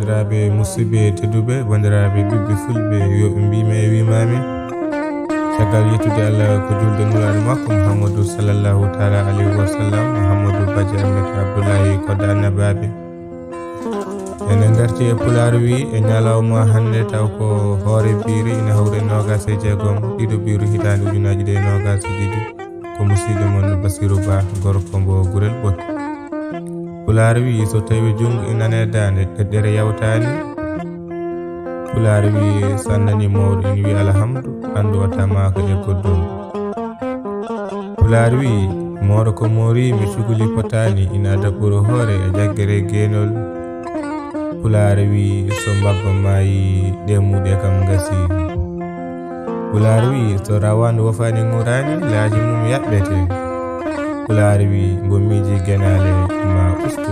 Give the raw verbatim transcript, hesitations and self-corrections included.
Bandiraɓe musidɓe tedduɓe, bandiraɓe ɓiɓɓe fulɓe, yo ɓe mbima e wimami. Caggal yettude Allah ko julde nulaɗo makko Muhammadu sallallahu taala alayhi wa sallam, Muhammadu Baji Ahmed Abdullahi Kodda Annabaɓe. Enen garti e Pulaar wi e ñalawma hannde, taw ko hoore piiri ina hawri nogas e jeegom, ɗiɗo piiri hitaande ujunaji ɗe nogas e ɗiɗi. Ko musiɗɗo mon Basiru Ba, gorko mbo Gurel Ɓot. Pulaar wi so tawi junngo ina e daande, ɗeɗɗere yawtaani. Pulaar wi sannani mawɗo ina wi alhamdu, anndu o tamaaka e goddum. Pulaar wi mooro ko moori mi cukuli potaani, ina adda ɓuro hoore e jaggere geenol. Pulaar wi so mbabba maayi, ɗe muɗe kam ngasi. Pulaar wi so rawaandu wofaani ŋuraani, laaji mum yaɓɓete. Pulaar wi mbo miiji genaale ma ustu